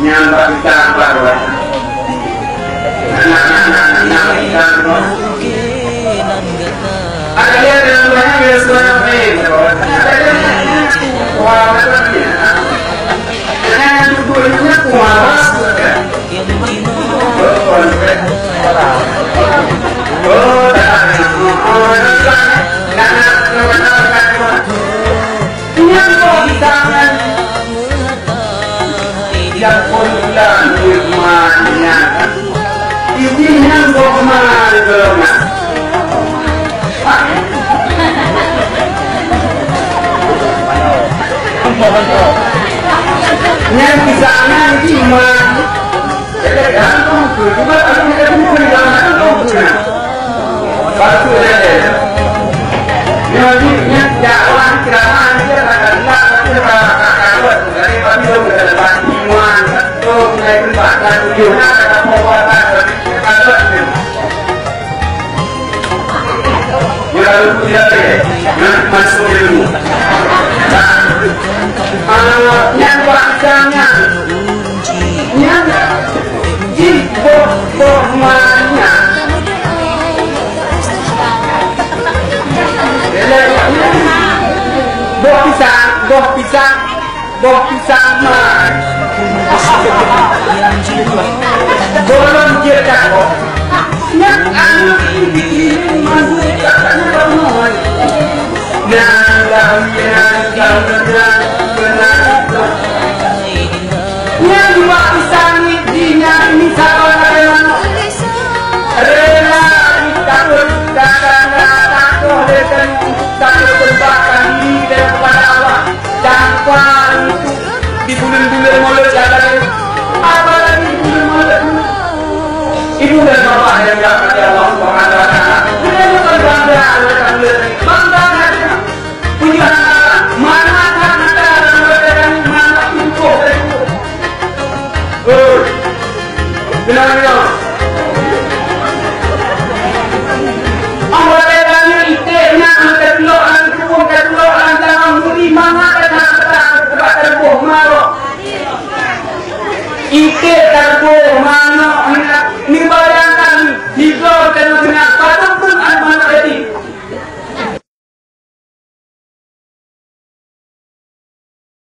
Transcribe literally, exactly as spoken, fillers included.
Nyan bak kita baru. Nah, nah, nah, nah, nah, kita. Ada dia dalam banyak dia sebanyak main. Ada dia. Wah, macam ni. Jangan duduk ingat kumaras. Oh, tak ada. Oh, tak ada. Nak, nak, nak, nak, nak. Nyang boh pisangan, nyang pun bulan nyan. Iji nyang boh ma di golongan. Nyang pisangan iji ma. Nyan bak jangan. Nyan jih boh, boh ma nyan. Boh pisang, boh pisang, boh pisang ma. Golom jeuet dakoh. Nyan aneuk ibi mandum katanya bangon. Nyan dah nyan, nyan, nyan, nyan. Nyan dua pisang di nyan ini saban lagèe manok. Rela ditakot, kadang-kadang takoh lé teuh untuk takot sembahkan diri kepada Allah. Tanpa untuk di bulan-bulan Maulud yang lain. Apalagi di bulan Maulud. Ibu dan bapak yang dirahmati Allah Subhanahu wa Taala. Kita bukan bangga dengan bulan ini. Bangga hati. Puji Allah, mana hak kita dalam badan, mana tubuh dari tubuh. Hei, kenapa dia?